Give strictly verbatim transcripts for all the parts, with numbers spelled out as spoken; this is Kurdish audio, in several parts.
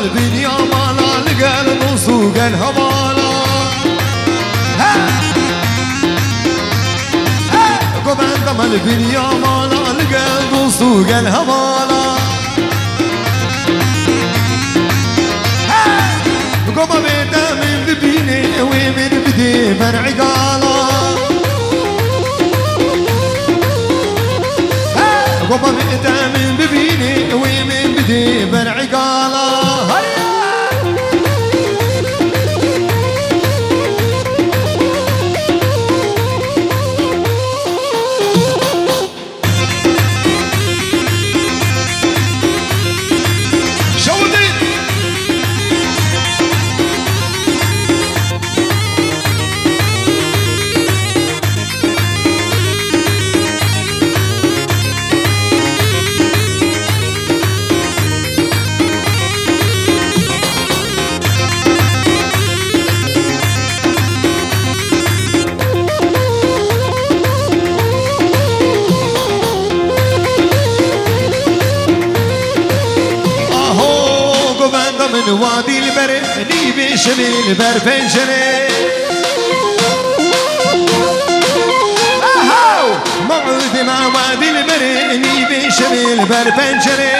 Dinya mala li gel dost û gel hevala. He! He! Govenda me li dinya mala li gel dost û gel hevala. He! Go bavê te min bibîne, wê min bidê ber îgala. He! Go bavê te min bibîne, wê min bidê ber îgala. Heya! Şewitî! Aho, govenda min wa dîlberê, nîvê şemê li ber pencerê. Aho! Mewidê me wa dîlberê, nîvê şevê li ber pencerê.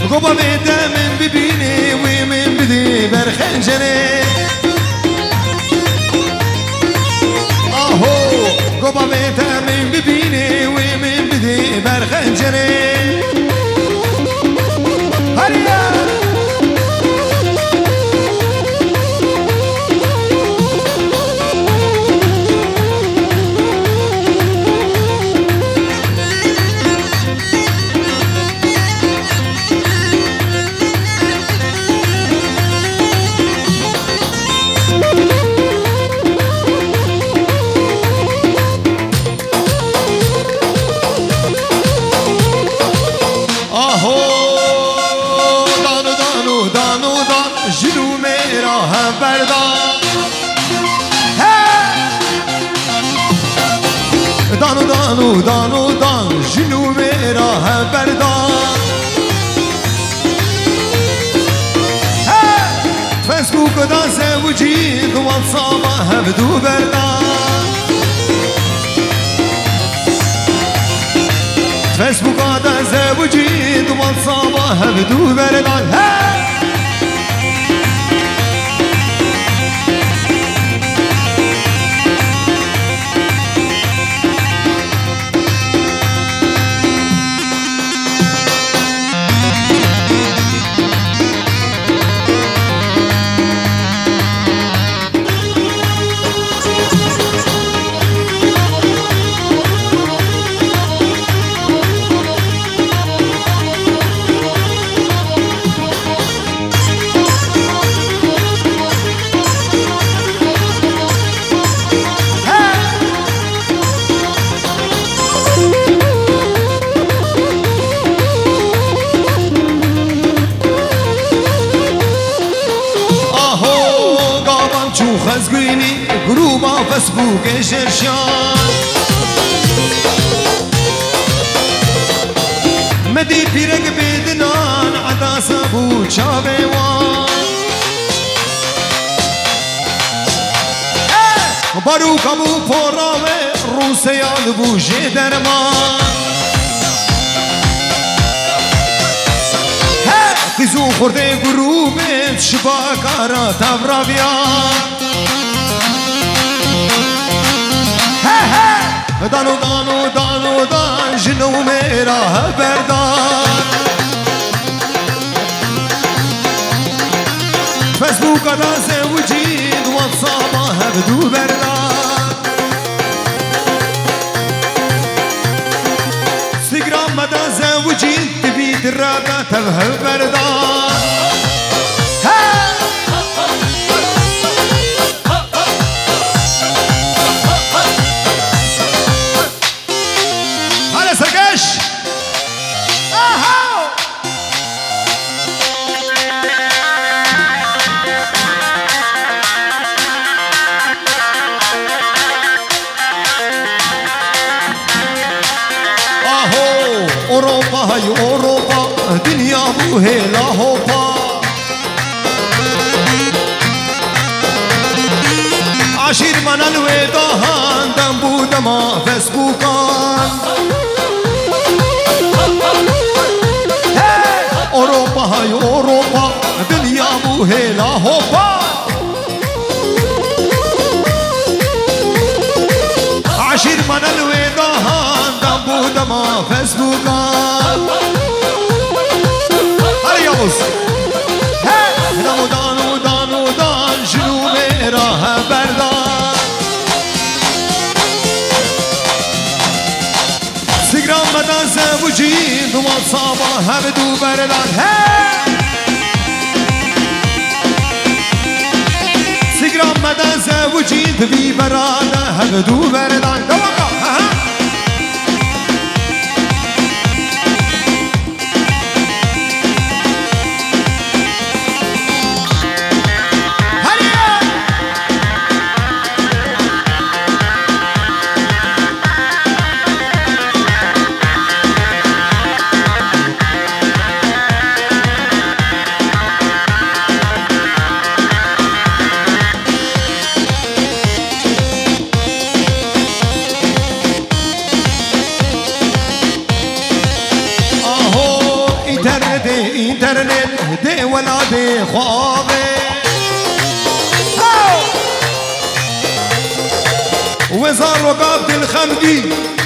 Go bavê te min bibînê, wê min bidê ber xencerê. Aho, go bavê te min bibînê, wê min bidê ber xencerê. Hariya! Aho, dan û dan û dan û dan, jin û mêra hevberdan. He! Dan û dan û dan û dan, jin û mêra hevberdan. He! Facebooka da zewicî, di WhatsAppa hevdû berdan. Facebooka da zewicî, di WhatsAppa hevdû berdan. He! Aho, gavan çû xezgînî, grûba Facebookê jêr şiyan. Me dî pîrek bêdinan, edasa bû çavê wan. Barûka bû pora wê, rûseyan bû jê derman. He, qîz û xurdê grûbê şibaka ra tevraviya. He, he, dan û dan û dan û dan, jin û mêra hevberdan. Facebooka da zewicî, di WhatsAppa hevdû berdan. Instagramma da zewicî, Twitterra da tev hevberdan. He! Hale serkeş! Aha! Aho! Ewropa, hey Ewropa, dinya bû hêla hopa. Eşîr mene li wê dahan, dem bû dema Facebookan. Hey! Ewropa, hey Ewropa, dinya bû hêla hopa. Eşîr mene li wê dahan, dem bû dema Facebookan. Hadi Yavuz. Hey! Dam û dan û dan û dan, jin û mêra hev berdan. Instagram me de zewicîn, di WhatsApp-a hev du berdan. Hey! Instagram me de zewicîn, di vî bera de hev du berdan. Devam e. Aha. Hadi! Aho, înternetê, înternet dê welatê xwe avê. Wê zaroka bi dilxemgî,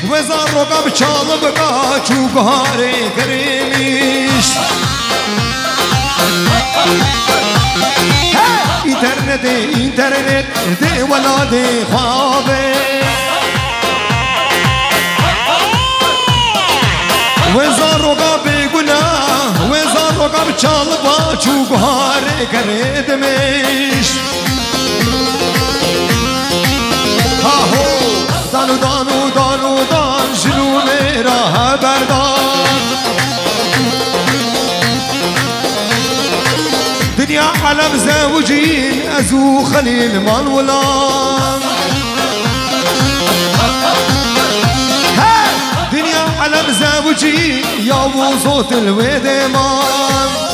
wê zaroka bi çalibika çû guharê girênîşt. He, înternetê, înternet dê welatê xwe avê. Wê zaroka bêgunah, wê zaroka bi çaliba çû guharê gerê dimêş. Haho, dan û dan û dan û dan, jin û mêra hev berdan. Dinya elem zewicîn, ez û Xelîl man wilan. He! Dinya elem zewicîn, ya û zotil wê dêman.